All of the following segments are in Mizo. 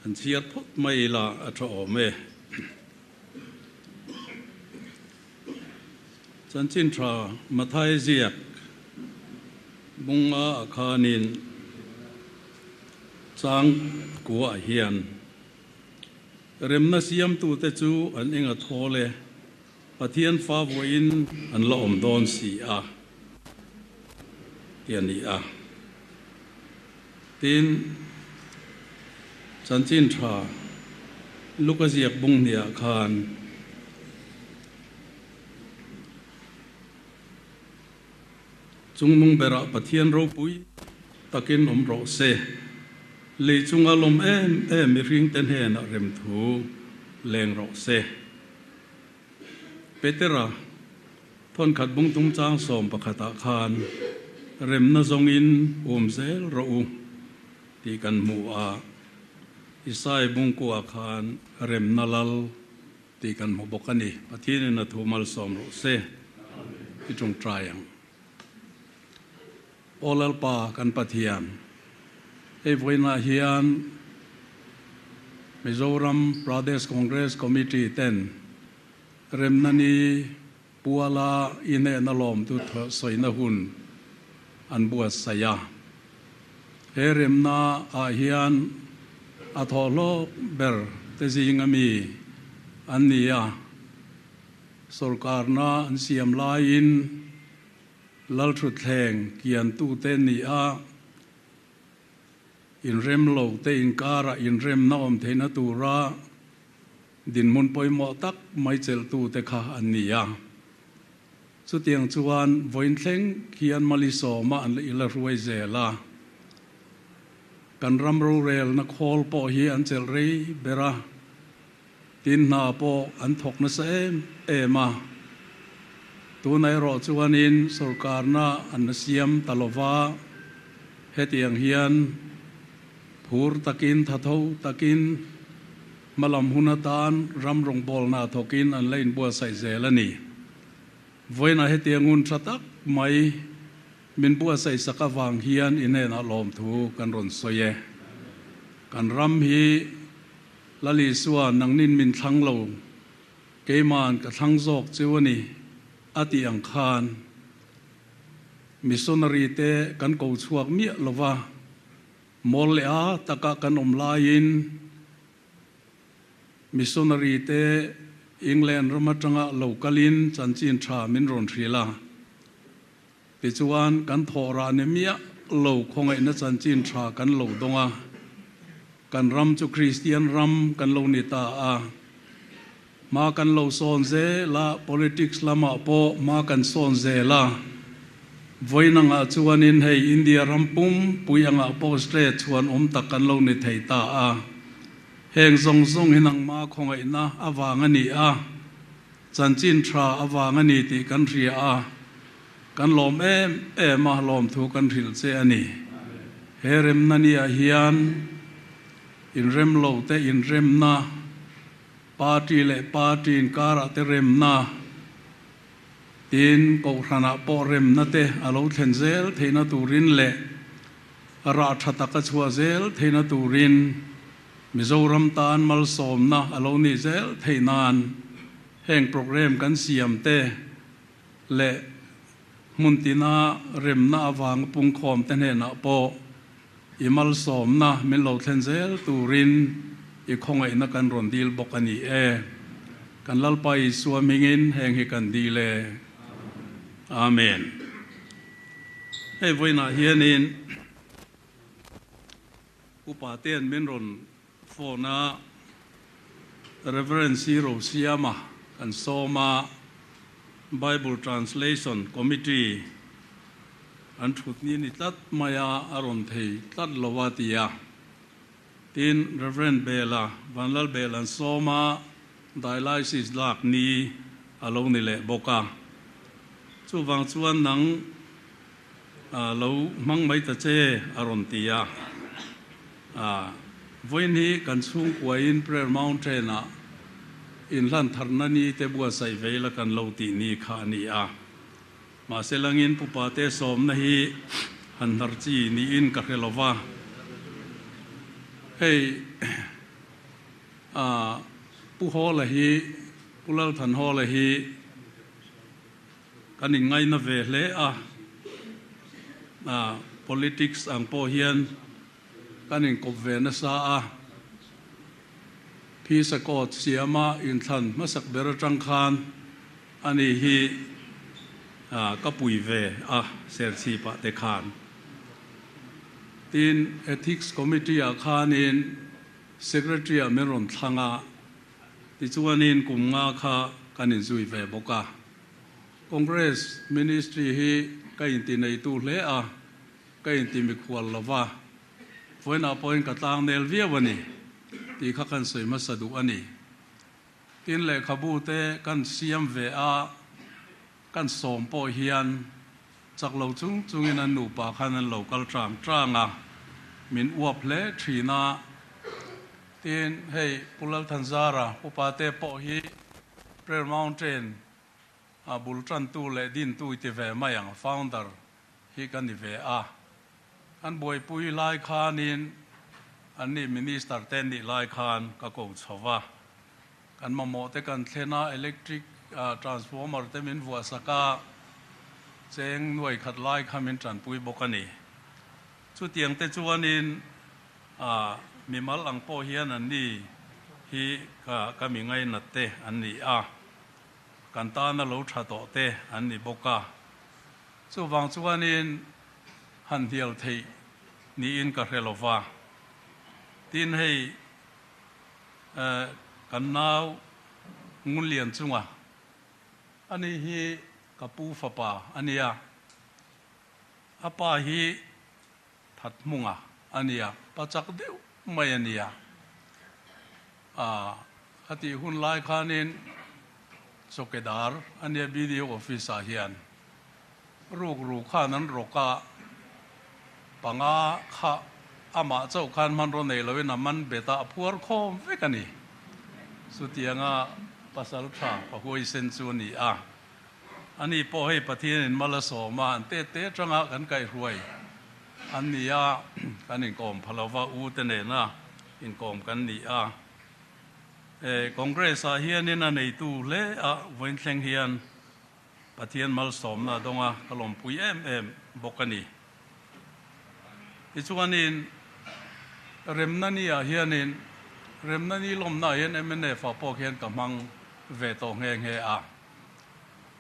Han chhiar phawt mai ila a tha awm e. Chanchin tha Mathai ziak bunga ah khanin chang kuah hian remna siamtute chu an enga thawl e, Pathian fa vawiin an la awm dawn si a ti a ni a. Tin, chanchin tha Luka ziak bung hniah khan Chungnung berah Pathian ropui takin awm rawh se. Lei chunga lawm em em mihringte hnenah remthu leng rawh se. Petera thawnkhat bungtum chang 11ah khan remna zawngin um zel rawh u tih kan hmu a, Isai bungkuah khan remna lal tih kan hmu bawk a ni. Pathianin a thu malsawm rawh se i tawngtai ang. Aw Lalpa kan Pathian, hei vawiinah hian Mizoram Pradesh Congress Committee ten remna ni puala i hnehna lawmtu sawina hun an buatsaih a. He remna ah hian a thawhhlawk ber te zinga mi an ni a, sawrkarna an siam laiin Lalthutthleng kiantute ni a, inrem lo te inkarah inremna awm theihna tura dinhmun pawimawh tak mai chelhtute kha an ni a. Chutiang chuan vawiin thleng khian Malisawma an la ila hruai zel a. Kan ram rorelna khawl pawh hi an chelh rei ber a. Tin hna pawh an thawk nasa em em a, tunah erawh chuanin sawrkarna an la siam ta lo va, hetiang hian phur takin thatho takin hmalam hun atan ram rawngbawlna thawkin an la inbuatsaih zel a ni. Vawiinah hetiang hun tha tak mai min buatsaih sak avang hian i hnenah lawmthu kan rawn sawi e. Kan ram hi Lal Isua, nangnin min thlang lo, keima'n ka thlang zawk cheu a ni, a tih ang khan missionary te kan ko chhuak miah lo va, mawl leh a taka kan awm laiin missionary te England ram atanga lo kalin chanchin tha min rawn hrilh a. Tichuan, kan thawh rah ni miah lo khawngaihna chanchin tha kan lo dawng a, kan ram chu Kristian ram kan lo ni ta a. Hma kan lo sawn zel a, politics lamah pawh hma kan sawn zel a. Vawiin angah chuanin hei India ram pum pui angah pawh state chhuan awm tak kan lo ni thei ta a. Heng zawng zawng hi nangmah khawngaihna avang a ni a, chanchin tha avang a ni tih kan hria a. Kan lawm em em a, lawmthu kan hrilh che a ni. He remna niah hian inrem lo te inremna, party leh party inkarah te remna, tin kohhranah pawh remna te a lo thlen zel theihna turin leh rah tha tak a chhuah zel theihna turin Mizoram tan malsawmna a lo nih zel theih nan heng programme kan siam te leh hmun tina remna avanga pungkhawm te hnenah pawh i malsawmna min lo thlen zel turin i khawngaihna kan rawn dil bawk a ni e. Kan Lalpa Isua hmingin heng hi kan dil e. Amen. Hei vawiinah hianin Upa te'n min rawn phone a, Reverend C. Rosiama kan sawm a, Bible Translation Committee an thut ni ni tlat mai a, a rawn thei tlat lo a ti a. Tin, Reverend Bela, Vanlal Bel an sawm a, dialysis lak ni a lo ni leh bawk a. Chuvang chuan nang Lo hmang mai ta che, a rawn ti a. Vawiin hi kan chhungkuain Prayer Mountain-ah inhlan tharna ni te buatsaih ve ila kan lo tih ni kha a ni a. Mahse langin pupa te sawmna hi han hnar chi niin ka hre lo va. Hei. Pu Hawla hi, Pu Lalthan Hawla hi kan inngaina ve hle a, politics ang pawh hian kan inkawp ve nasa a. Phisa court siama inthlan hmasak ber atang khan ani hi ka pui ve a Serchhip ah te khan. Tin, Ethics Committee ah khanin Secretary ah min rawn thlang a, tichuanin kum nga kha kan inzui ve bawk a. Congress Ministry hi ka inti neitu hle a, ka inti mikhual lova. Vawiinah pawhin ka tlang nel viau a ni tih kha kan sawi hmasa duh a ni. Tin, lehkhabu te kan siam ve a, kan sawm pawh hian chak lo chung chungin an nupa khan an lo kal tang tang a, min uap hle thin a. Tin, hei Pu Lalthanzara upa te pawh hi Prayer Mountain a bul tantu leh dintu i ti ve mai ang, founder hi ka ni ve a. Kan buaipui lai khanin an ni Minister te nih lai khan ka ko chho va. Kan mamawh te kan thlen a, electric transformer te min vuah sak a, cheng nuai khat lai kha min tanpui bawk a ni. Chutiang te chuanin mimal ang pawh hian an ni hi ka mi ngainat te an ni a, kan tana lo tha tawh te an ni bawk a. Chuvang chuanin han hnial theih niin ka hre lo va. Tin, hei kan nau Ngunlian chunga ani hi ka pu fapa a nia, a pa hi Thathmunga a nia, pa chak deuh mai a nia. A tih hun lai khanin Chawkedar a nia BDO office ah hian ruk ru khan an rawk a, panga kha amah chauh khan hmanraw nei loin a man bet a, a phuar khawm vek a ni. Chutianga pasal tha pa huaisen chu a ni a. Ani pawh hei Pathianin mal a sawm a, an te te atanga kan kaihruai an ni a, kan inkawm pha lova, u te nena inkawm kan ni a. Congress ah hianin a neitu hle a, vawiin thleng hian Pathian malsawmna a dawng a, ka lawmpui em em bawk a ni. Tichuanin Remna ni ah hianin, Remna ni lawmna ah hian mnf ah pawh khian ka hmang ve tawh nghe nghe a.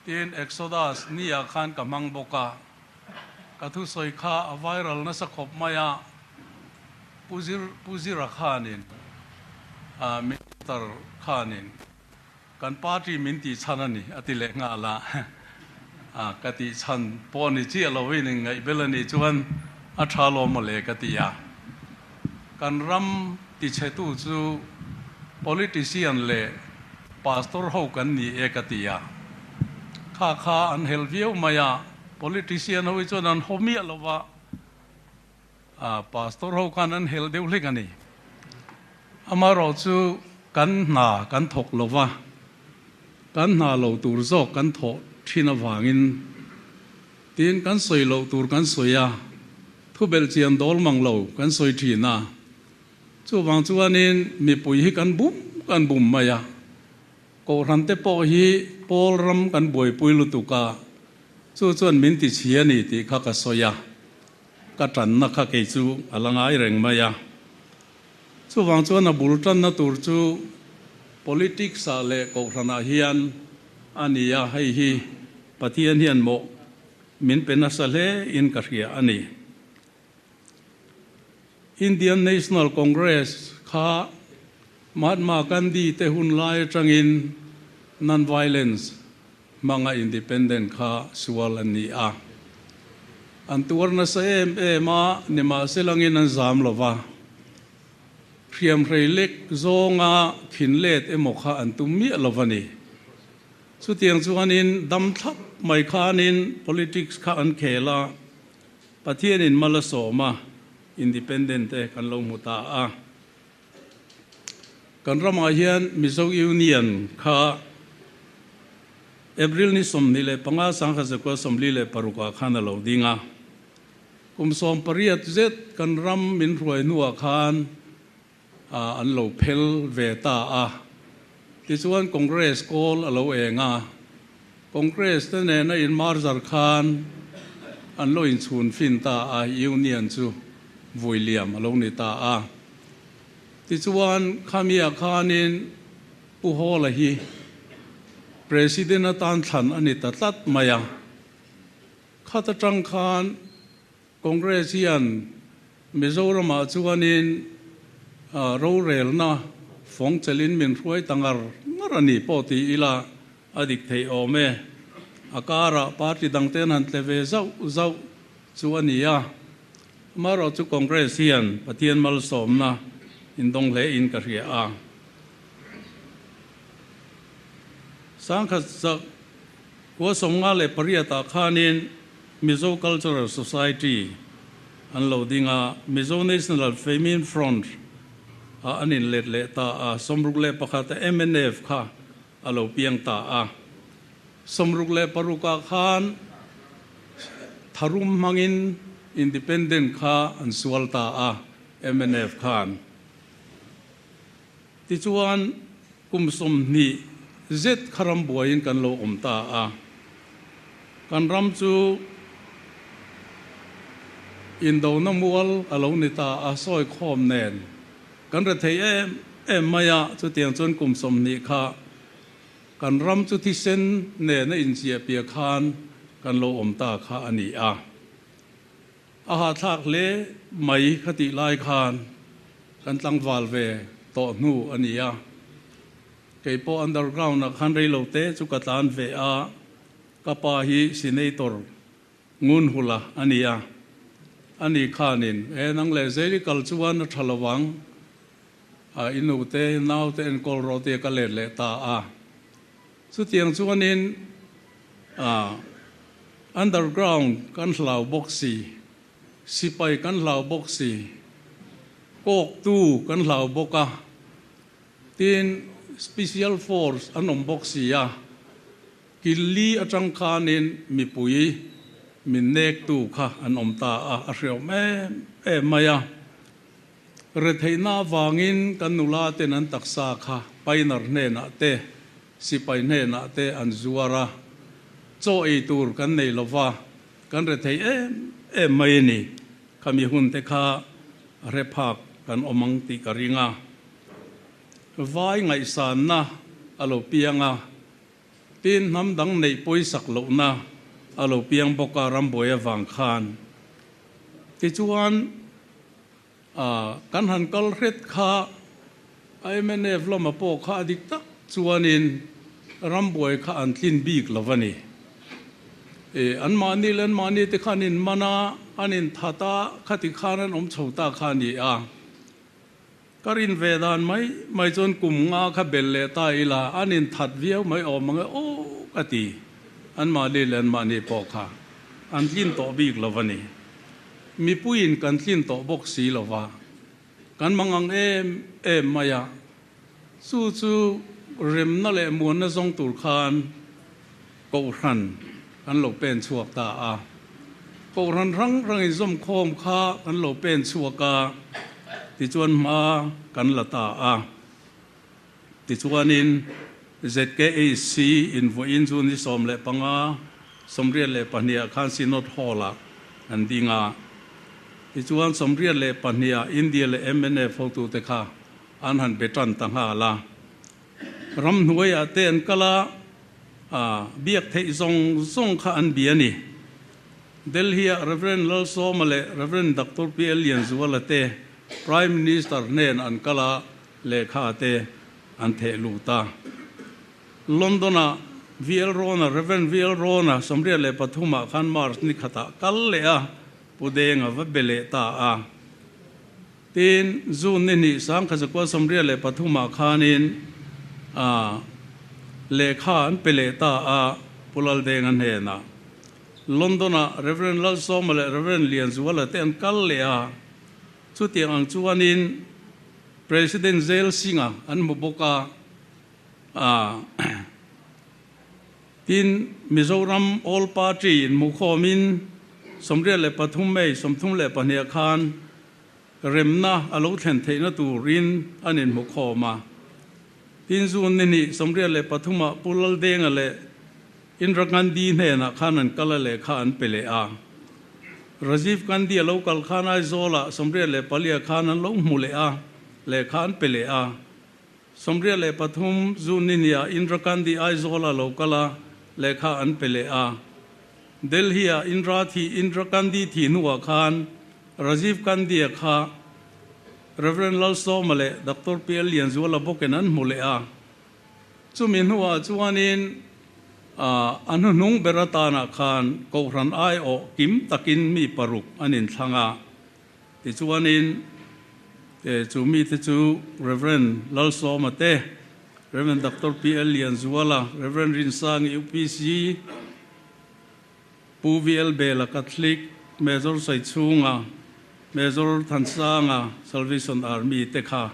Tin, Exodus ni ah khan ka hmang bawk a, ka thusawi kha a viral nasa khawp mai a, Pu Zir, Pu Zira khanin, Minister khanin kan party min tih chhan a ni a ti leh nghal a, ka tih chhan pawh ni chiah lovin inngaihbel a nih chuan a tha lawm mawle ka ti a. Kan ram tichhetu chu politician leh pastor ho kan ni e ka ti a. Kha kha an hel viau mai a, politician ho hi chuan an haw miah lo va, pastor ho khan an hel deuh hlek a ni. Amaherawh chu kan hna kan thawk lo va, kan hna lo tur zawk kan thawh thin avangin Tin, kan sawi loh tur kan sawi a, thu belh chian dawl mang lo kan sawi thin a. Chuvang chuanin mipui hi kan bum kan bum mai a, Kohhran te pawh hi pawl ram kan buaipui lutuk a, chu chuan min ti chhi a ni tih kha ka sawi a, ka tanna kha kei chu a la ngai reng mai a. Chuvang chuan a bul tanna tur chu politics ah leh Kohhranah hian a ni a, hei hi Pathian hian mawh min pe nasa hle in ka hria a ni. Indian National Congress kha Mahatma Gandhi te hun lai atangin non-violence hmanga independent kha sual an ni a. An tuar nasa em em a, nimahselangin an zam lo va. Hriamhrei lek zawnga khin let emaw kha an tum miah lo va ni. Chutiang chuanin dam thlap mai khanin politics kha an khel a, Pathianin mal a sawm a, independent te kan lo hmu ta a. Kan ramah hian Mizo Union kha April ni 25 1946 ah khan a lo ding a. Kum 18 zet kan ram min hruai hnuah khan, an lo phel ve ta a. Tichuan Congress kawl a lo eng a, Congress te nena in merger khan an lo inchhun fin ta a, Union chu vui liam a lo ni ta a. Tichuan khamiah khanin Pu Hawla hi President atan thlan a ni ta tlat mai a. Khat atang khan Congress hian Mizoramah chuanin rorelna fawng chelhin min hruai ta ngar ngar a ni pawh ti ila a dik thei awm e. A karah party dangte an han tle ve zauh zauh chu a ni a. Amaherawh chu Congress hian Pathian malsawmna indawng hlein ka hria a. Sangkhat zak kua 58 ah khanin Mizo Cultural Society an lo ding a, Mizo National Famine Front ah an inlet leh ta a, 61 a mnf kha a lo piang ta a. 66 ah khan tharum hmangin Independent kha an sual ta a, mnf khan. Tichuan, kum 20 zet kha ram buaiin kan lo awm ta a. Kan ram chu indona mual a lo ni ta a, sawi khawm nen kan re thei em em mai a. Chutiang chuan kum 20 kha kan ram chu thisen nena inchiah piah khan kan lo awm ta kha a ni a. A hahthlak hle mai kha tih lai khan kan tlangval ve tawh hnu a ni a. Kei pawh underground ah khan rei lo te chu ka tlan ve a, ka pa hi senator ngun hula a ni a. Ani khanin, E nang leh zel i kal chuan a tha lo ang, a i nu te i nau te enkawl rawh tia ka let leh ta a. Chutiang chuanin underground kan hlau bawk si, sipai kan hlau bawk si, kawktu kan hlau bawk a, tin special force an awm bawk si a, killi atang khanin mipui min nektu kha an awm ta a, a hreawm em em mai a. Retheihna avangin kan nula ten an taksa kha painar hnenah te, sipai hnenah te an zuar a, chaw ei tur kan nei lo va, kan rethei em em mai a ni. Khami hun te kha a hre phak kan awm ang tih ka ring a. Vai ngaihsanna a lo piang a, tin hnam dang neih pawisak lohna a lo piang bawk a rambuai avang khan. Tichuan. Kan han kal hret kha a mnf lama pawh kha a dik tak chuanin rambuai kha an tlin bik lo a ni. Anmahni leh anmahni te kha an inman a, an inthat a, khati khan an awm chho ta kha a ni a. Ka rin ve dan mai mai chuan kum nga kha bel leh ta ila an inthat viau mai awm ang e aw ka ti. Anmahni leh anmahni pawh kha an tlin tawh bik lo a ni. Mipuiin kan tlin tawh bawk si lo va, kan mang ang em em mai a, chu chu remna leh muanna zawng tur khan Kohhran kan lo pen chhuak ta a. Kohhran hrang hrang inzawmkhawm kha kan lo pen chhuak a, tichuan hma kan la ta a. Tichuanin ZKAC in vawiin chu ni 15, 82 ah khan Synod Hall ah an ding a. Tichuan 82 ah India leh mnf hotute kha an han be tan ta nghal a. Ramhnuaiah te an kal a, biak theih zawng zawng kha an bia a ni. Delhi ah Rev. Lalsawma leh Rev. Doctor PL Lianzuala te Prime Minister hnen an kal a, Lehkha te an theh lut a. London-ah VL Rona, Rev. VL Rona, 83 ah khan March ni khatah kal leh a, Pu Denga va be leh ta a. Tin, June ni hnih 1983 ah khanin lehkha an pe leh ta a, Pu Laldenga hnenah. London-ah Rev. Lalsawma leh Rev. Lianzuala te an kal leh a. Chutiang ang chuanin President Zail Singh-a an hmu bawk a, tin Mizoram All Party inhmukhawmin 83 May 32 khan Remna a lo thlen theihna turin an inhmu khawm a. Tin, June ni hnih 83 ah Pu Laldenga leh Indira Gandhi hnenah khan an kal a lehkha an pe leh a. Rajiv Gandhi a lo kal khan Aizawlah 84 ah khan an lo hmu leh a, lehkha an pe leh a. 83 June ni hnih ah Indira Gandhi Aizawlah a lo kal a, lehkha an pe leh a. Delhi-ah Indira thi Indira Gandhi thih hnuah khan Rajiv Gandhi-a kha Rev. Lalsawma leh Doctor PL Lianzuala bawkin an hmu leh a. Chumi hnuah chuanin a hnuhnung ber atanah khan Kohhran aiawh kim takin mi paruk an inthlang a. Tichuanin chu mite chu Rev. Lalsawma te, Rev. Doctor PL Lianzuala, Rev. Rinsangi UPC, Pu VL Bela Catholic, Major Saichhunga, Major Thansanga, Salvation Army te kha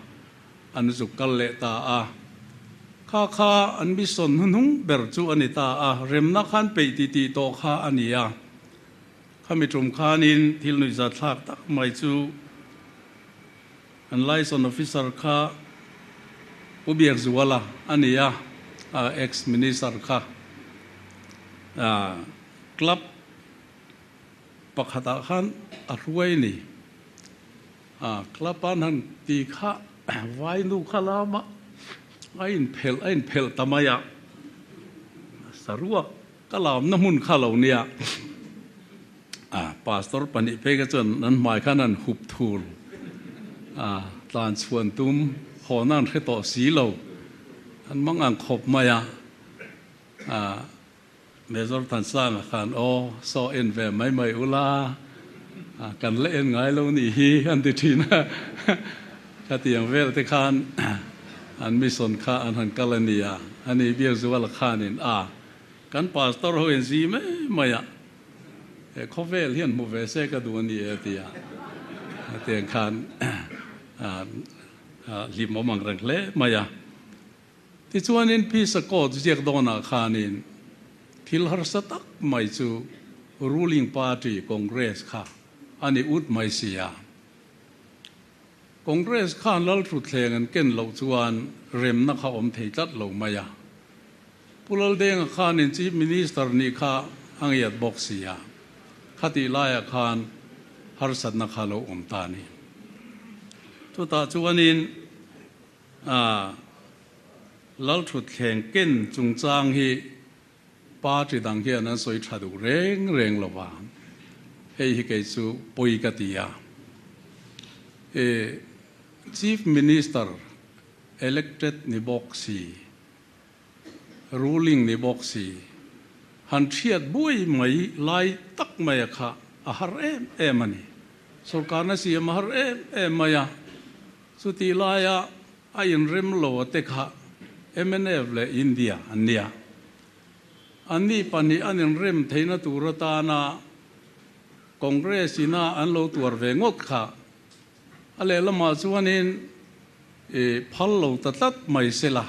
an zuk kal leh ta a. Kha kha an mission hnuhnung ber chu a ni ta a, remna khan peih ti tih tawh kha a ni a. Khami tum khanin thil nuihzathlak tak mai chu an liaison officer kha Pu Biakzuala a ni a, ex minister kha club pakhatah khan a hruai ni. Club an han ti kha vainu kha lama a inphelh a inphelh ta mai a, saruak Ka lamna hmun kha lo nia. A pastor pahnih phei kha chuan an hmai khan an hup thur a, tlan chhuan tum hawhna an hre tawh si lo. An mang ang khawp mai a. A Major Thansanga khan aw saw en ve mai mai ula, kan la en ngai lo nih hi an ti thin a. Khatiang vel te khan an mission kha an han kal a nia. Ani Biakzuala khanin a Kan pastor ho in zi mai mai a, he khawvel hian hmu ve se ka duh a ni e ti a, hetiang khan hlim awm ang reng hle mai a. Tichuanin Peace Accord ziak dawnah khanin thil harsa tak mai chu ruling party Congress kha a ni ut mai si a. Congress khan lalthutthleng an ken loh chuan remna kha awm thei tlat lo mai a. Pu Laldenga khanin Chief Minister nih kha a ngiat bawk si a, khatih laiah khan harsatna kha lo awm ta a ni. Chutah chuanin Lalthutthleng ken chungchang hi party dang hian an sawi tha duh reng reng lo va, hei hi kei chu pawi ka ti a. Chief Minister elected ni bawk si, Ruling ni bawk si, han thiat buai mai lai tak mai a kha a har em em a ni. Sorkarna siam a har em em mai a, chutih laia a inrem lo a te kha mnf leh India an nia. Anni pahnih an inrem theihna tur atana Congress ina an lo tuar ve ngawt kha a lehlamah chuanin I phal lo ta tlat mai sela.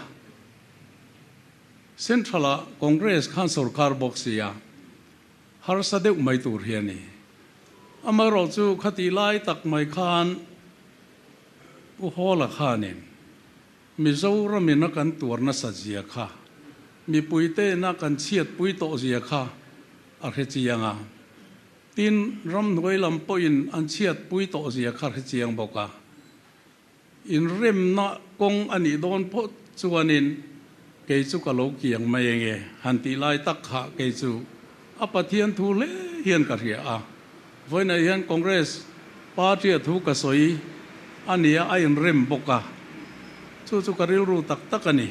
Central ah Congress khan sorkar bawk sia, harsa deuh mai tur hi a ni. Amaherawh chu khatih lai tak mai khan Pu Hawla khanin Mizoram in a kan tuar nasat zia kha, mipui te in a kan chhiatpui tawh zia kha a hre chiang a. Tin, ramhnuai lam pawhin an chhiatpui tawh zia kha hre chiang bawk a. Inremna kawng a nih dawn phawt chuanin kei chu ka lo kiang mai enge han tih lai tak kha kei chu a Pathian thu hle hian ka hria a. Vawiinah hian Congress party-a thu ka sawi a nia a inrem bawk a, chu chu ka rilru tak tak a ni.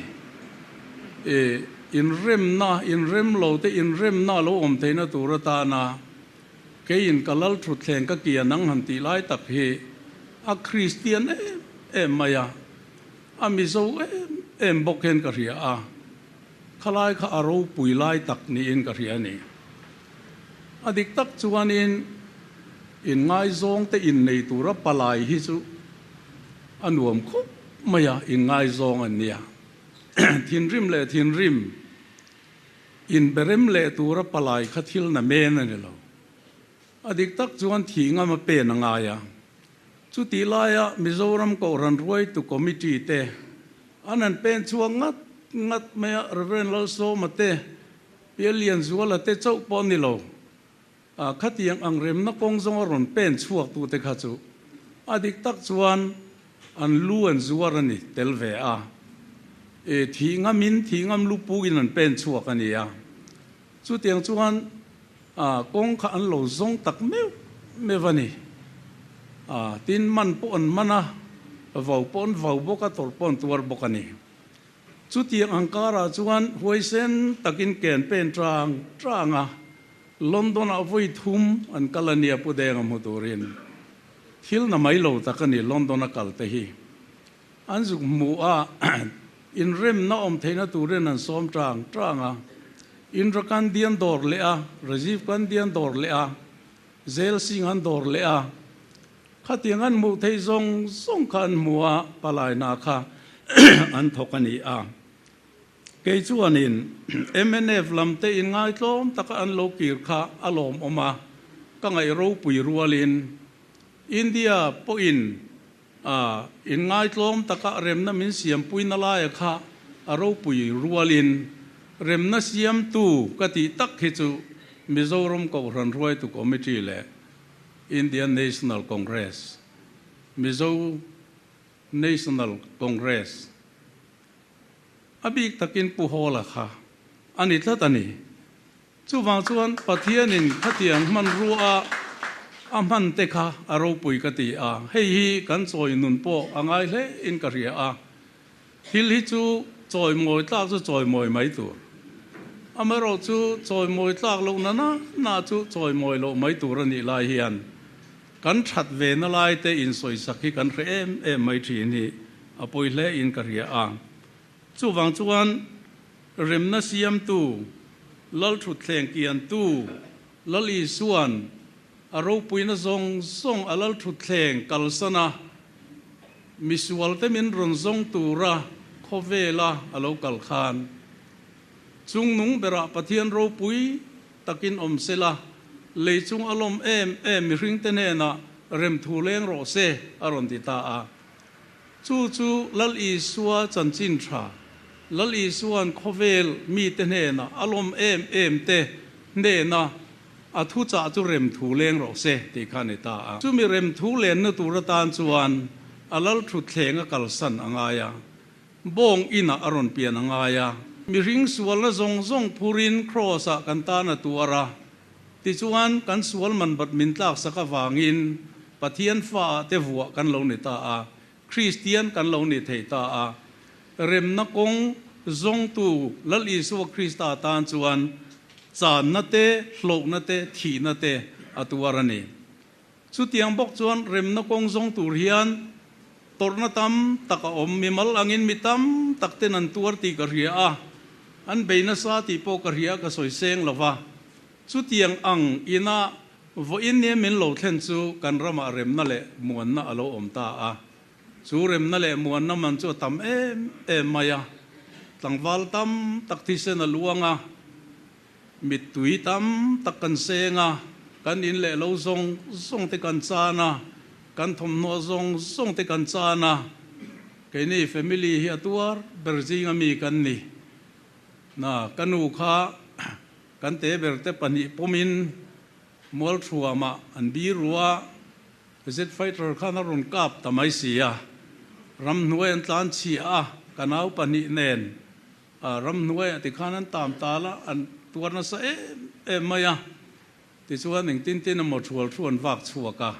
E, inremna, inrem lo te inremna a lo awm theihna tur atana Keiin ka lal thutthleng ka kian ang han tih lai tak hi a Kristian em em mai a, a Mizo em em bawk hian ka hria a, khalai kha a ropui lai tak niin ka hria a ni. A dik tak chuanin inngaizawng te innei tura palai hi chu a nuam khawp mai a, inngaizawng an nia. Thinrim leh thinrim. Inberem leh tura palai kha thil na men a ni lo. A dik tak chuan thih ngam a pen a ngai a. Chutih laia Mizoram Kohhran Ruaitu Committee te an han pen chhuak ngat ngat mai a, Rev. Lalsawma te, Pial Lianzuala te chauh pawh ni lo, khatiang ang remna kawng zawnga rawn pen chhuaktute kha chu a dik tak chuan an lu an zuar a ni tel ve a, thih ngamin thih ngam lu pukin an pen chhuak a ni a. Chutiang chuan kawng kha an lo zawng tak meuh meuh a ni. Tin, man pawh an man a, vau pawh an vau bawk a, tawrh pawh an tuar bawk a ni. Chutiang ang karah chuan huaisen takin ken pen tang tang a, London-ah vawi thum an kal a nia Pu Denga hmu turin. Thil na mai lo tak a ni London-a kal te hi. An zuk hmu a, inremna awm theihna turin an sawm tang tang a. Indra Gandhi an dawr leh a, Rajiv Gandhi an dawr leh a, Zail Singh an dawr leh a. Khatiang an hmuh theih zawng zawng kha an hmu a, palaina kha an thawk a ni a. Kei chuanin mnf lam te inngaitlawm taka an lo kir kha a lawmawm a, ka ngaih ropui rualin India pawhin A inngaitlawm taka remna min siampuina laia kha a ropui rualin remna siamtu ka tih tak hi chu Mizoram Kohhran Hruaitu Committee leh Indian National Congress, Mizo National Congress, a bik takin Pu Hawla kha a ni tlat a ni. Chuvang chuan Pathianin khatiang hmanrua a hman te kha a ropui ka ti a, hei hi kan chawi nun pawh a ngai hle in ka hria a, thil hi chu chawi mawi tlak chu chawi mawi mai tur, amaherawh chu chawi mawi tlak loh na na na chu chawi mawi loh mai tur a nih lai hian kan that ve na lai te insawisak hi kan hre em em mai thin hi a pawi hle in ka hria a. Chuvang chuan remna siamtu, Lalthutthleng kiantu, Lal Isua'n a ropuina zawng zawng a Lalthutthleng kalsan a, misualte min rawn zawng tura khawvela a lo kal khan, Chungnung berah Pathian ropui takin awm sela, lei chung a lawm em em mihringte hnenah remthu leng rawh se, a rawn ti ta a. Chu chu Lal Isua chanchin tha, Lal Isua'n khawvel mite hnena a lawm em em te hnena a thuchah chu remthu leng rawh se tih kha a ni ta a. Chumi remthu lenna tur atan chuan a Lal thutthleng a kalsan a ngai a, bawng inah a rawn pian a ngai a. Mihring sualna zawng zawng phurin Kraws-ah kan tan a tuar a, Tichuan, kan sual man bat min tlaksak avangin Pathian faah te vuah kan lo ni ta a, Kristian kan lo ni thei ta a. Remna kawng zawngtu Lal Isua Krista tan chuan channa te, hlauhna te, thihna te a tuar a ni. Chutiang bawk chuan remna kawng zawng tur hian tawrhna tam tak a awm. Mimal angin mi tam tak ten an tuar tih ka hria a, an bei nasa tih pawh ka hria ka sawi seng lo va. Chutiang ang ina vawiin nia min lo thlen chu kan ramah remna leh muanna a lo awm ta a. Chu remna leh muanna man chu a tam em em mai a, tlangval tam tak thisen a luang a, Mittui tam tak kan seng a, kan in leh lo zawng zawng te kan chan a, kan thawmhnaw zawng zawng te kan chan a, keini family hi a tuar ber zinga mi kan ni. Na, ka nu kha kan te ber te pahnih pawmin Mualthuamah an biru a, Z fighter khan a rawn kap ta mai si a, ramhnuai an tlan chhia a, ka nau pahnih nen A ramhnuaiah tikhan an tam tal a, an tuar nasa em em mai a. Tichuan engtin tin emaw thual thu an vak chhuak a.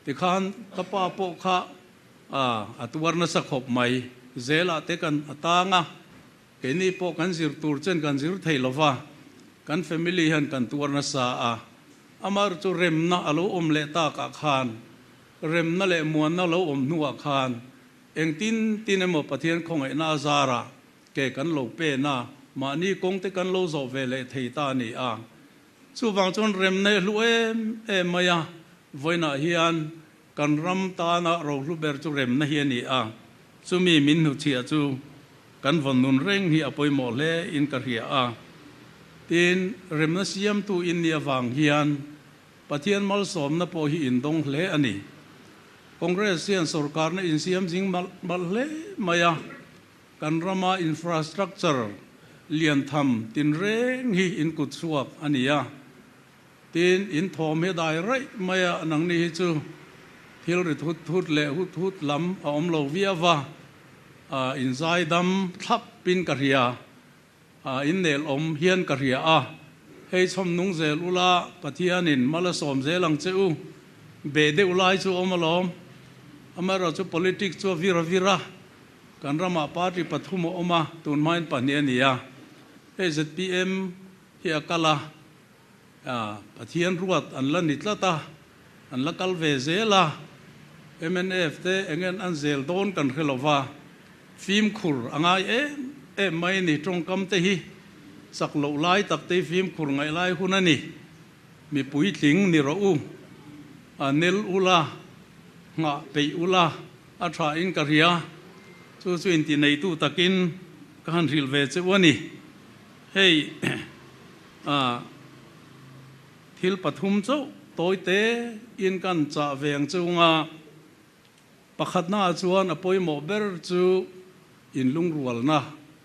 Tikhan ka pa pawh kha a tuar nasa khawp mai. Zelah te kan a tang a, keini pawh kan zir tur chen kan zir thei lo va, kan family hian kan tuar nasa a. Amaherawhchu chu remna a lo awm leh takah khan, remna leh muanna lo awm hnuah khan Engtin tin emaw Pathian khawngaihna a zarah ke kan lo pen a, mahni kawng te kan lo zawh ve leh thei ta a ni a. Chuvang chuan remna i hlu em em mai a, vawiinah hian kan ram tana rohlu ber chu remna hi a ni a, chumi min hnuchhiah chu kan vawn nun reng hi a pawimawh hle in ka hria a. Tin, remna siamtu in nih avang hian Pathian malsawmna pawh hi indawng hle a ni. Congress hian sorkarna insiam zing malh malh hle mai a, kan rama infrastructure lian tham tinreng hi in kut chhuak a ni a. Tin, in thawm hi dai raih mai a, nangni hi chu thil ri thut thut leh hut hut lam a awm lo viau va, in zaidam thlap in ka hria, in nel awm hian ka hria a, hei chhawm nung zel ula Pathianin mal a sawm zel ang che u, beh deuh lai chu awm alawm, amaherawhchu politics chu a vir a vir a, kan ramah party pathum a awm a, tun hmain pahnih a ni a, hei zpm hi a kal a. Pathian ruat an la ni tlat a, an la kal ve zel a, mnf te engen an zel dawn kan hre lo va, fimkhur a ngai em em mai a ni, tawngkam te hi chak loh lai tak te hi fimkhur ngaih lai hun a ni, mi puitling ni rawh u, a nel ula, nghah peih ula a tha in ka hria, chu chu inti neitu takin ka han hrilh ve che u a ni, hei. A thil pathum chauh tawi te in kan chah ve ang chunga pakhatna ah chuan a pawimawh ber chu in lungrualna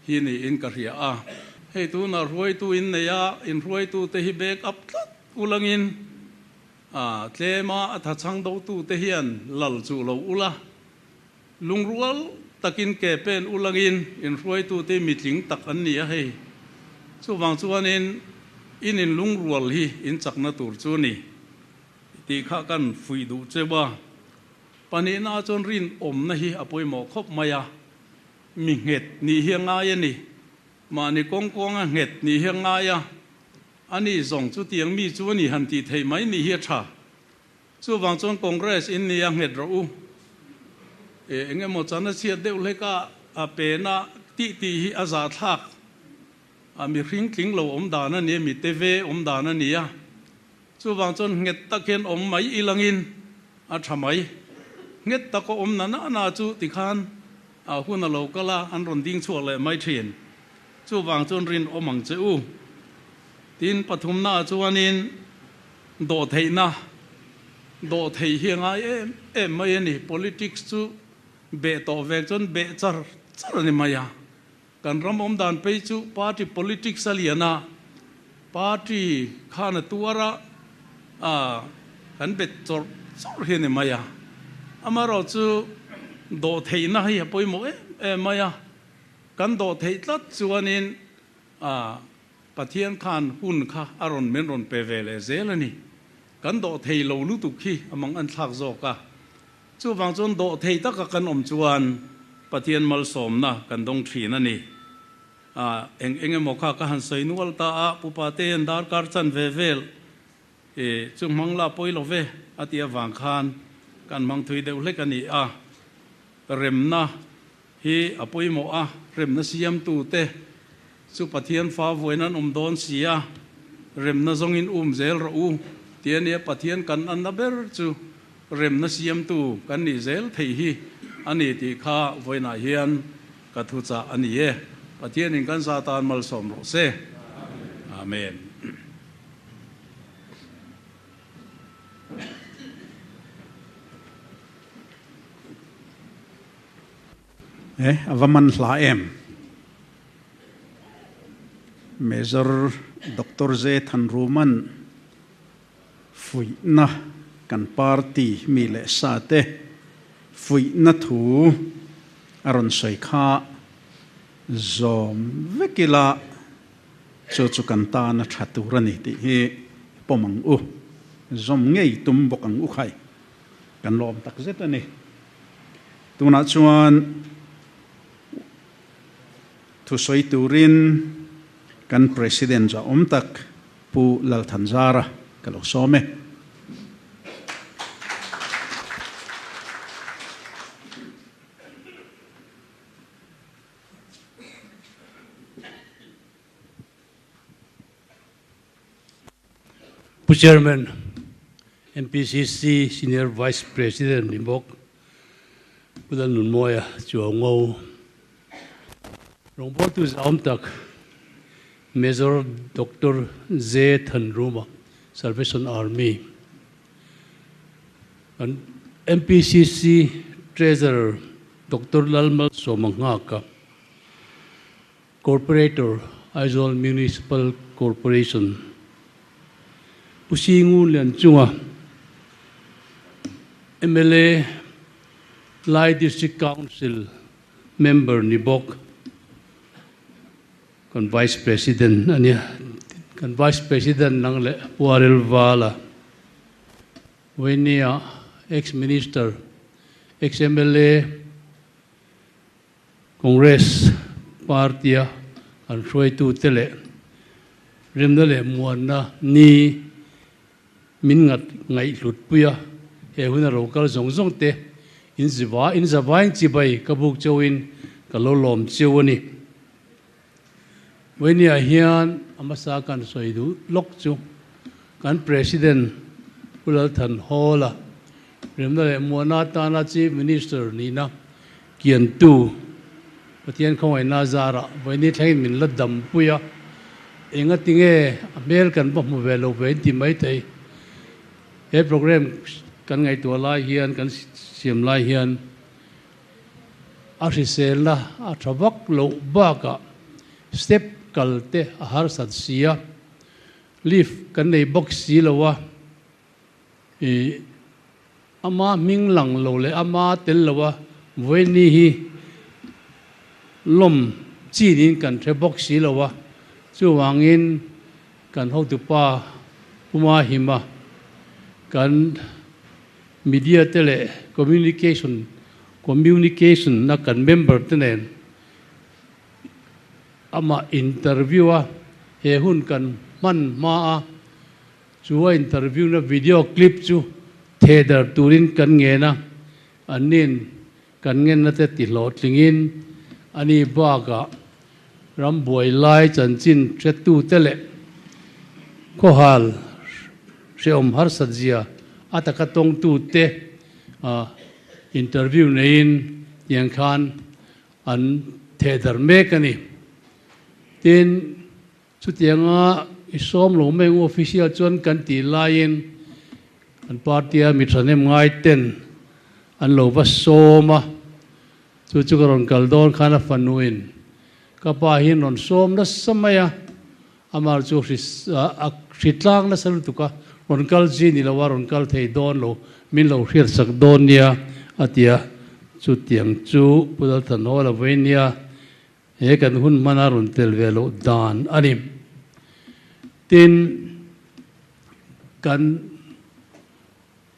hi niin ka hria a. Hei tunah hruaitu in nei a, in hruaitu te hi back up tlat ulangin a tlema a thachhang dotu te hian lal chuh lo ula, Lungrual takin ke pen ulangin in hruaitute mitling tak an ni a hei. Chuvang chuanin in in lungrual hi in chakna tur chu ni tih kha kan fuih duh cheu a. Pahnihna chuan rinawmna hi a pawimawh khawp mai a, mi nghet nih hi a ngai a ni. Mahni kawng kawnga nghet nih hi a ngai a, ani zawng chutiang mi chu a ni han tih theih mai nih hi a tha. Chuvang chuan Congress in nia nghet rawh u. E eng emaw chan a chhiat deuh hlek a, a pena tih tih hi a zahthlak. A mihring tling lo awm dan a nia, mi te ve awm dan a nia. Chuvang chuan nghet tak hian awm mai ilangin a tha mai. Nghet tak a awm na na na chu tikhan a hun a lo kal a, an rawn ding chhuak leh mai thin. Chuvang chuan rinawm ang che u. Tin, pathumnaah chuanin dawhtheihna, dawhtheih hi a ngai em em mai a ni. Politics chu beh tawh vek chuan beh char char a ni mai a. Kan ram awm dan phei chu party politics a lian a, party khan a tuar a, a kan bet chawrh chawrh hi a ni mai a. Amaherawhchu dawhtheihna hi a pawimawh em em mai a. Kan dawhtheih tlat chuanin a Pathian khan hun kha a rawn min rawn pe ve leh zel a ni. Kan dawh thei lo lutuk hi a mang an thlak zawk a. Chuvang chuan dawh thei taka kan awm chuan Pathian malsawmna kan dawng thin a ni. A eng eng emaw kha ka han sawi nual ta a, Pu Patean darkar chan ve vel e chu hmang la pawi lo ve a tih avang khan kan hmang thui deuh hlek a ni a. Remna hi a pawimawh a, remna siamtute chu Pathian fa vuain an awm dawn si a, remna zawngin um zel rawh u tih a nia, Pathian kan anna ber chu remna siamtu kan nih zel theih hi a ni tih kha vawiinah hian ka thuchah a ni e. Pathianin kan za tan malsawm rawh se. Amen. E, a va man hla em? Major Doctor Ze Thanruman fuihna kan party mi leh sa te fuihna thu a rawn sawi kha zawm vek ila chu chu kan tan a tha tur a ni tih hi pawm ang u, zawm ngei tum bawk ang u khai. Kan lawm tak zet a ni. Tunah chuan thusawi turin kan President zahawm tak Pu Lalthanzara ka lo sawm e. Pu Chairman, MPCC Senior Vice President ni bawk Pu Lalnunmawia Chuango, rawngbawltu zahawm tak Major Doctor J Thanruma, Salvation Army, kan. MPCC Treasurer Doctor Lalmalsawma Nghaka, Corporator, Aizawl Municipal Corporation, Pu Singu Lianchunga, mla, Lai District Council member ni bawk, kan Vice President a nia, kan Vice President nang leh Pu Arel Vala, Vainia, Ex-Minister, Ex-MLA, Congress party-a kan hruaitute leh remna leh muanna ni min ngat ngaihhlutpui a, he huna ro kal zawng zawng te in ziva in zavain chibai ka buk chauhin ka lo lawm cheu a ni. Vawinia hian a hmasa kan sawi duh lawk chu kan President Pu Lalthan Hawla remna leh muana atana Chief Minister nihna kiantu Pathian khawngaihna zarah vawiini thlengin min la dampui a, enga tinge a hmel kan va hmu ve lo ve in ti maithei. He program kan ngaihtuah lai hian kan siam lai hian A hriselna a tha vak loh bakah step kal te a harsat si a, lift kan nei bawk si lo a, ih ama hming lang lo leh ama tel lo a vawiini hi lawm chin in kan hre bawk si lo a, chuvangin kan hotupa Puma Hima kan Media te leh communication communication na kan member te nen amah interview a he hun kan hman hma a, chu a interview na video clip chu thehdarh turin kan ngen a, annin kan ngenna te ti hlawhtlingin ani bakah rambuai lai chanchin hretute leh khawhal hrehawm harsat zia a taka tawngtute interview neiin tiang khan an thehdarh mek a ni. Tin, Chutianga i sawm lo mai ang official chuan kan tih laiin kan party-a mi thahnem ngai ten an lo va sawm a, chu chu ka rawn kal dawn khan a fanuin ka pa hian rawn sawm nasa mai a, amah chu a hritlang nasa lutuk a, rawn kal chi ni lo a, rawn kal thei dawn lo, min lo hriatsak dawn nia a ti a, chutiang chu Pu Lalthanhawla vawi nia. He kan hun hmana rawn tel ve loh dan a ni. Tin, kan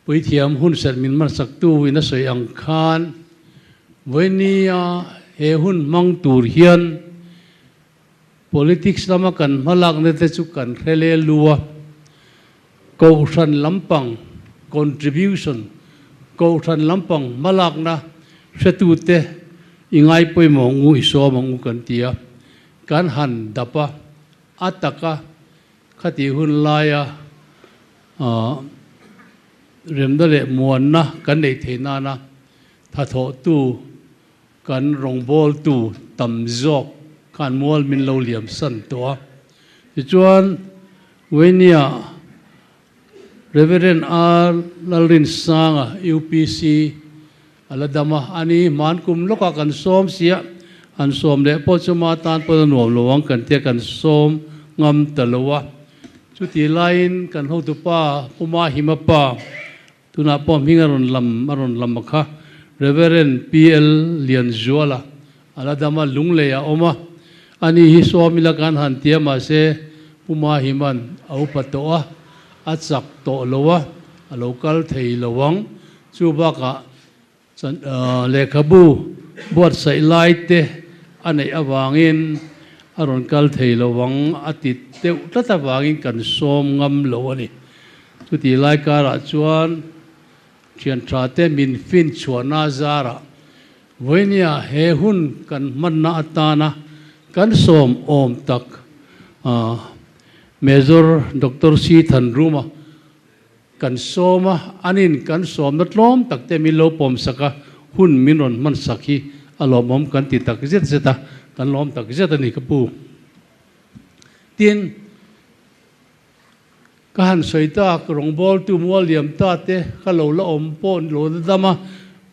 puithiam hun serh min hmansaktu in a sawi ang khan, vawinia he hun hmang tur hian politics lama kan hmalakna te chu kan hre le lu a, Kohhran lampang contribution, Kohhran lampang hmalakna hretute i ngai pawimawh ang u, i sawm ang u kan ti a. Kan han dap a, a taka khatih hun laia remna leh muanna kan neih theih nana thathawhtu kan rawngbawltu tam zawk khan mual min lo liam san tawh a. Tichuan, Wayne-a Reverend R. Lalrinsanga, UPC, a la dam a, ani hman kum lawkah kan sawm sia, han sawm leh pawh chu ma tan pawn a nuam lo ang kan tia kan sawm ngam ta lo a. Chutih laiin kan hotupa Pu Mahima pa, tunah pawh hming a rawn lam a rawn lam a kha, Reverend PL Lianzuala a la dam a, Lunglei a awm a, ani hi sawm ila kan han tia mahse Pu Mahiman a upa tawh a, a chak tawh lo a, a lo kal thei lo ang. Chu bakah lehkhabu buatsaih lai te a neih avangin a rawn kal thei lo ang a ti deuh tlat avangin kan sawm ngam lo a ni. Chutih lai karah chuan thian tha te min fin chhuahna zarah vawinia he hun kan hmanna atana kan sawm awm tak Major Doctor C Thanruma Kan sawm a, anin kan sawmna tlawm tak te min lo pawm sak a, hun min rawn hman sak hi a lawmawm kan ti tak zet zet a, kan lawm tak zet a ni ka pu. Tin, Ka han sawi tak, rawngbawltu mual liam ta te ka lo la awm pawh lo la dam a,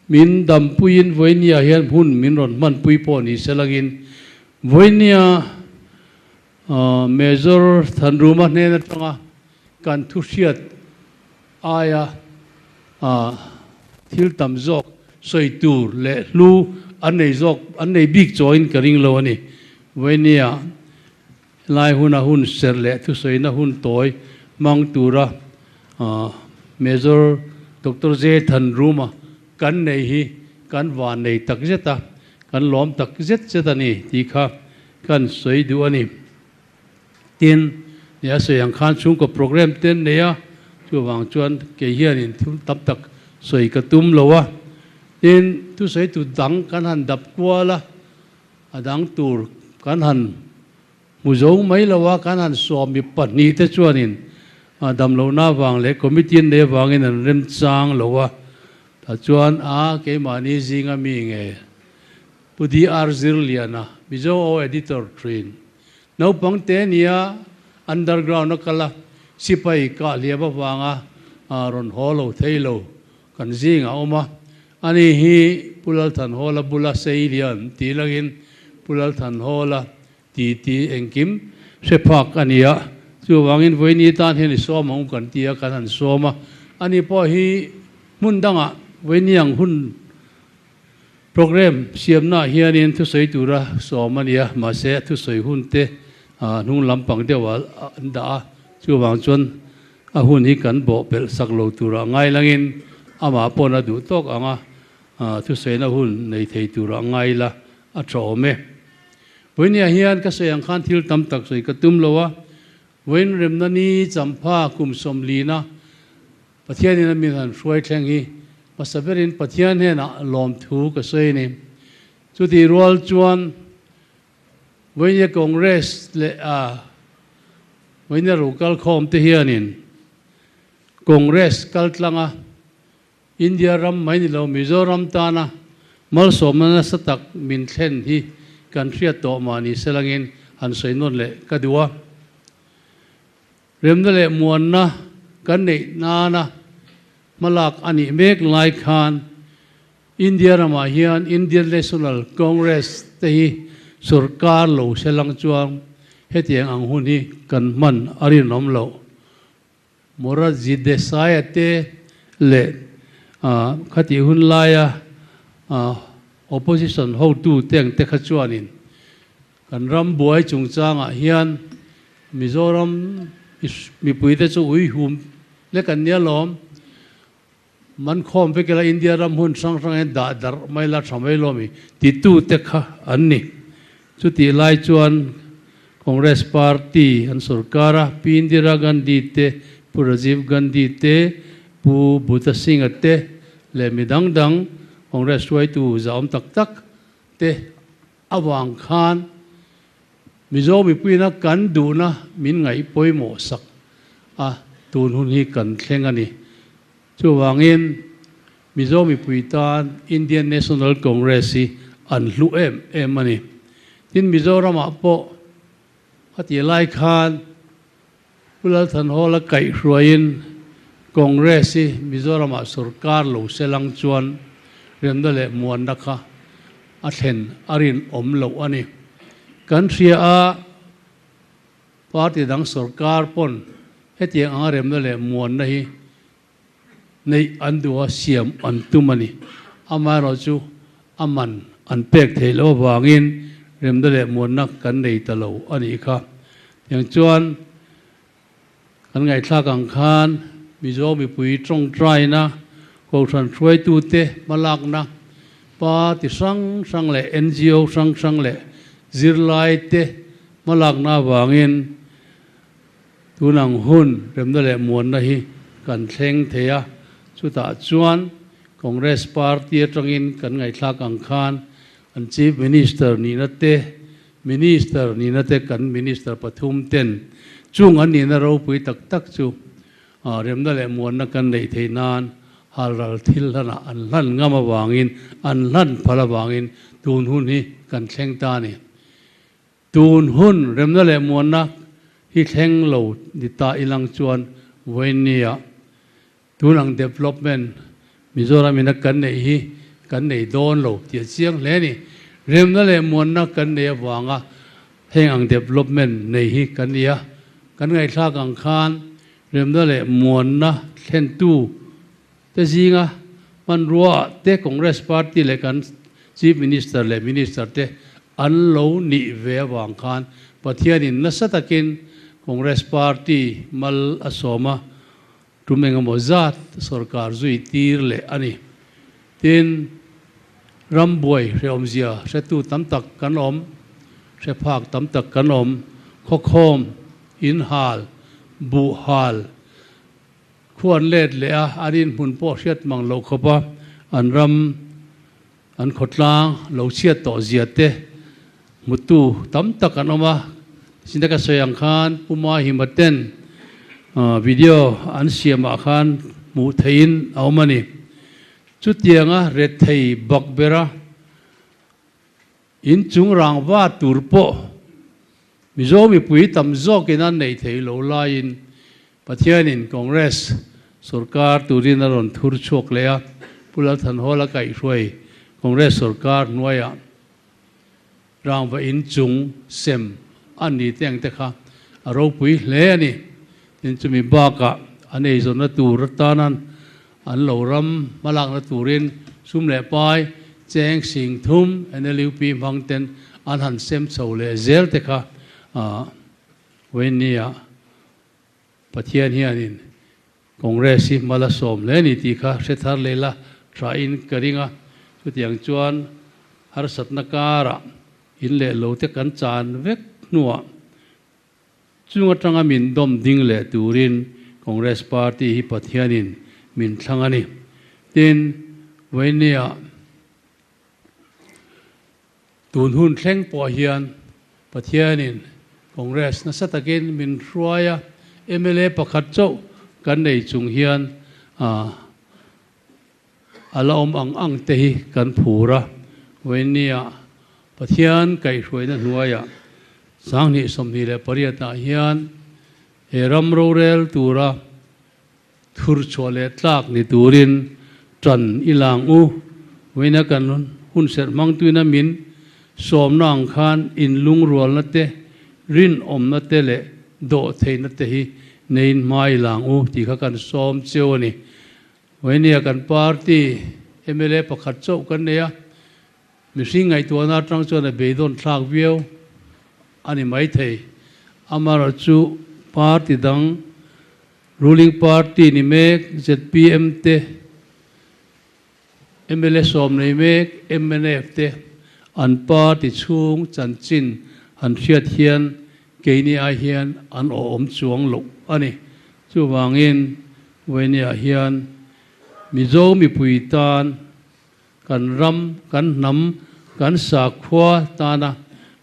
min dampuiin vawinia hian hun min rawn hmanpui pawh ni se langin vawinia Major Thanruma hnen atanga kan thu hriat aia thil tam zawk sawi tur leh hlu an nei zawk an nei bik chawiin ka ring lo a ni. Vawinia Helai huna hun serh leh thusawina hun tawi hmang tura Major Doctor J Thanruma kan nei hi kan van nei tak zet a, kan lawm tak zet zet a ni tih kha kan sawi duh a ni. Tin, ni a sawi ang khan chhungkaw program te an nei a, chuvang chuan kei hianin thil tam tak sawi ka tum lo a. Tin, thusawitu dang kan han dap kual a, A dang tur kan han hmu zo mai lo a, kan han sawmi pahnihte chuanin damlohna avang leh committee an nei avangin an remchang lo a, tah chuan a keimahni zinga mi nge Pu DR Zirliana, Mizo Aw Editor thin, naupang te nia underground a kal a, sipai kah hliam avanga rawn haw lo thei lo kan zingah a awm a. Ani hi Pu Lalthanhawla bula sei lian tih langin Pu Lalthanhawla titi engkim hre phak a ni a, chuvangin vawiini tan hian i sawm ang u kan ti a, kan han sawm a. Ani pawh hi hmun dangah vawiini ang hun programme siamnaah hianin thusawi tura sawm a ni a, mahse a thusawi hun te hnung lampang deuhah an dah a, chuvang chuan A hun hi kan bawh pelh sak lo turah ngai langin amah pawn a duh tawk ang a, thusawiina hun nei thei turah ngai ila a tha awm e. Vawinia hian ka sawi ang khan thil tam tak sawi ka tum lo a, vawiin remna ni champha kum sawmlina Pathianin a min han hruai thleng hi hmasa berin Pathian hnenah lawmthu ka sawi a ni. Chutih rual chuan Vawinia Congress leh a Vawinia ro kalkhawm te hianin Congress kaltlanga India ram mai ni lo Mizoram tana malsawmna nasa tak min thlen hi kan hriat tawh mah ni selangin han sawi nawn leh ka duh a. Remna leh muanna kan neih nana hmalak a nih mek lai khan India ramah hian Indian National Congress te hi sorkar lo se lang chuan hetiang ang hun hi kan hman a rinawm loh. Morarji Desai-a te leh khatih hun laia opposition hotu te ang te kha chuanin kan ram buai chungchangah hian Mizoram mipuite chu uihum lek an nia lawm. Man khawm vek ila India ram hun hrang hrang hian dah darh mai la tha mai lawmi titute kha an ni. Chutih lai chuan Congress Party an sorkar a, Pi Indira Gandhi te, Pu Rajiv Gandhi te, Pu Buta Singh-a te leh mi dang dang Congress hruaitu zahawm tak tak te avang khan Mizo mipuina kan duhna min ngaih pawimawh sak a, tun hun hi kan thleng a ni. Chuvangin Mizo mipui tan Indian National Congress hi an hlu em em a ni. Tin, Mizoramah pawh a tih lai khan Pu Lalthanhawla kaihhruaiin Congress hi Mizoramah sorkar lo se lang chuan remna leh muanna kha a thlen a rinawm loh a ni. Kan hria a, party dang sorkar pawn hetiang anga remna leh muanna hi neih an duh a, siam an tum a ni. Amaherawhchu a man an pek theih loh avangin remna leh muanna kan nei ta lo a nih kha. Tiang chuan kan ngaihthlak ang khan Mizo mipui tawngtaina, Kohhran hruaitute hmalakna, party hrang hrang leh NGO hrang hrang leh zirlaite hmalakna avangin Tun ang hun remna leh muanna hi kan thleng thei a, chutah chuan Congress Party atangin kan ngaihthlak ang khan an Chief Minister nihna te, Minister nihna te kan Minister pathum ten chung an nihna ropui tak tak chu remna leh muanna kan neih theih nan halral thil hlanah an hlan ngam avangin, an hlan phal avangin tun hun hi kan thleng ta a ni. Tun hun remna leh muanna hi thleng lo ni ta ilang chuan Vawinia tun ang development Mizoram ina kan neih hi kan nei dawn lo tih a chiang hle a ni. Remna leh muanna kan nei avanga heng ang development nei hi kan ni a, kan ngaihthlak ang khan remna leh muanna thlentu te zinga hmanrua te Congress party leh kan Chief Minister leh Minister te an lo nih ve avang khan Pathianin nasa takin Congress party mal a sawm a, tum engemaw zat sorkar zui tir leh a ni. Tin, ram buai hrehawmzia hretu tam tak kan awm, hre phak tam tak kan awm, khawkhawm, inhal, buhhal, Khu an let leh a, an inhmun pawh hriat mang loh khawp a, an ram, an khawtlang lo chhiat tawh zia te hmutu tam tak an awm a. Nichin ka sawi ang khan Pu Mahima ten video an siamah khan hmuh theihin a awm a ni. Chutianga rethei bak bera Inchung rangva tur pawh Mizo mipui tam zawkin an neih theih loh laiin Pathianin Congress sorkar turin a rawn thur chhuak leh a, Pu Lalthanhawla kaihhruai Congress sorkar hnuaiah rangva inchung sem a ni te ang te kha a ropui hle a ni. Tin, chumi bakah an eizawnna tur atana An lo ram hmalakna turin sum leh pai, cheng, sing thum, NLUP hmang ten an han sem chho leh zel te kha Vawinia Pathian hianin Congress hi hma la sawm hle ni tih kha hre thar leh la tha in ka ring a. Chutiang chuan harsatna karah in leh lo te kan chan vek hnuah Chung atanga min dawm ding leh turin Congress Party hi Pathianin min thlang a ni. Tin, Vawinia tun hun thleng pawh hian Pathianin Congress nasa takin min hruai a, mla pakhat chauh kan nei chung hian a la awm ang ang te hi kan phur a, Vawinia Pathian kaihhruaina hnuaiah 2028 ah hian he ram rorel tura thur chhuah leh tlak ni turin tan i lang u. Vawiina kan hun serh hmangtuina min sawmna ang khan inlungrualna te, rinawmna te leh dawhtheihna te hi neiin hma i lang u tih kha kan sawm cheu a ni. Vawinia kan party mla pakhat chauh kan nei a, mihring ngaihtuahna atang chuan a beidawn thlak viau a ni maithei. Amaherawh chu party dang ruling party ni mek zpm te, mla sawm nei mek mnf te an party chhung chanchin han hriat hian keini ai hian an awhawm chuang loh a ni. Chuvangin Vawinia hian Mizo mipui tan kan ram, kan hnam, kan sakhua tana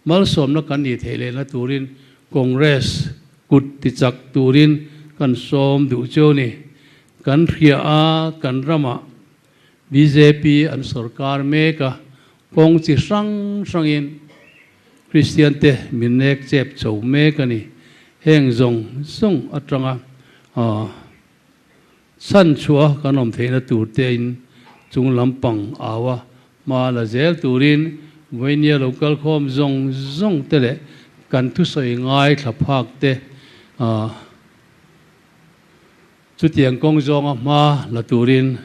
malsawmna kan nih theih lehna turin Congress kut tichak turin kan sawm duh cheu ni. Kan hria a, kan ramah bjp an sorkar mek a, kawng chi hrang hrangin Kristian te min nek chep chho mek a ni. Heng zawng zawng atanga chhan chhuah kan awm theihna tur te in chung lampang au a, hma la zel turin Vawinia lo kal khawm zawng zawng te leh kan thusawi ngai thla phak te chutiang kawng zawnga hma la turin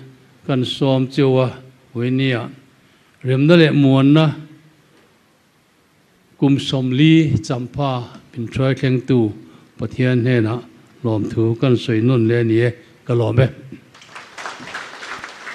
kan sawm cheu a, Vawinia remna leh muanna Kum 40 champha min hruai thlengtu Pathian hnenah lawmthu kan sawi nawn leh a ni e, ka lawm e.